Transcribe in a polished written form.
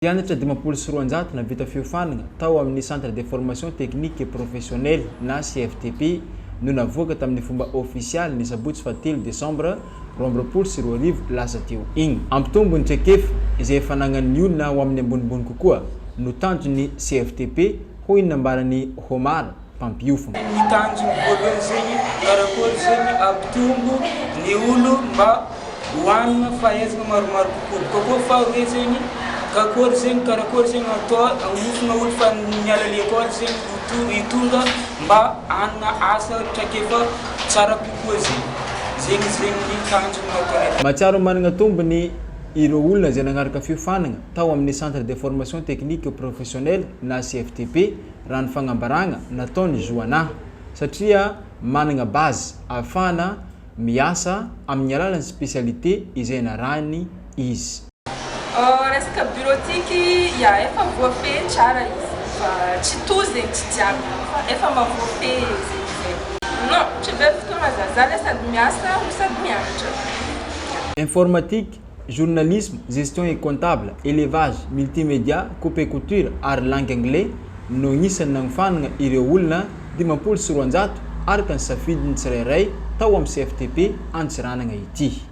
Mpianatra 250 nahavita fiofanana tao amin'ny Centre de Formation Technique et Professionnelle na CFTP no navoaka tamin'ny fomba ofisialy ny sabotsy fahatelo desambra 2022 lasa teo igny. Hampitombo ny traikefa izay efa anagnan'ny olona ho amin'ny ambonimbony kokoa no tanjon'ny CFTP, hoy ny nambaran'i Omar. Mpampiofana. Ny tanjony voalohany zegny karakory zegny ampitombo ny olo mba hoanina fahaizagna maromaro kokoa, bôka koa faharoe zegny kakory zegny karakory zegny atao agnofona olo fa niala lekôly zegny ho hitonga mba hanana asa traikefa tsara kokoa zegny, zegny zegny ny tanjony nataonay. Mahatsiaro managna tombony ireo olona izay nagnaraka fiofanagna tao amin'ny Centre de Formation Technique et Professionnelle na CFTP raha ny fagnambaragna nataon'i Johanna, satria managna base ahafahana miasa amin'ny alalan'ny spécialité izay narahiny izy. Resaka bureautique, ya, efa voafehy tsara izy fa tsy tout zegny, tsy jiaby fa efa mba voafehy zegny zay. Non, tsy very fotoagna za le sady miasa no sady mianatra. Informatique, journalisme, gestion et comptable, élevage, multimédia, coupe et couture ary langue anglais no anisan'ny nanofanana ireo olona 250 araka ny safidiny tsirairay tao amin'ny CFTP Antsiranana ity.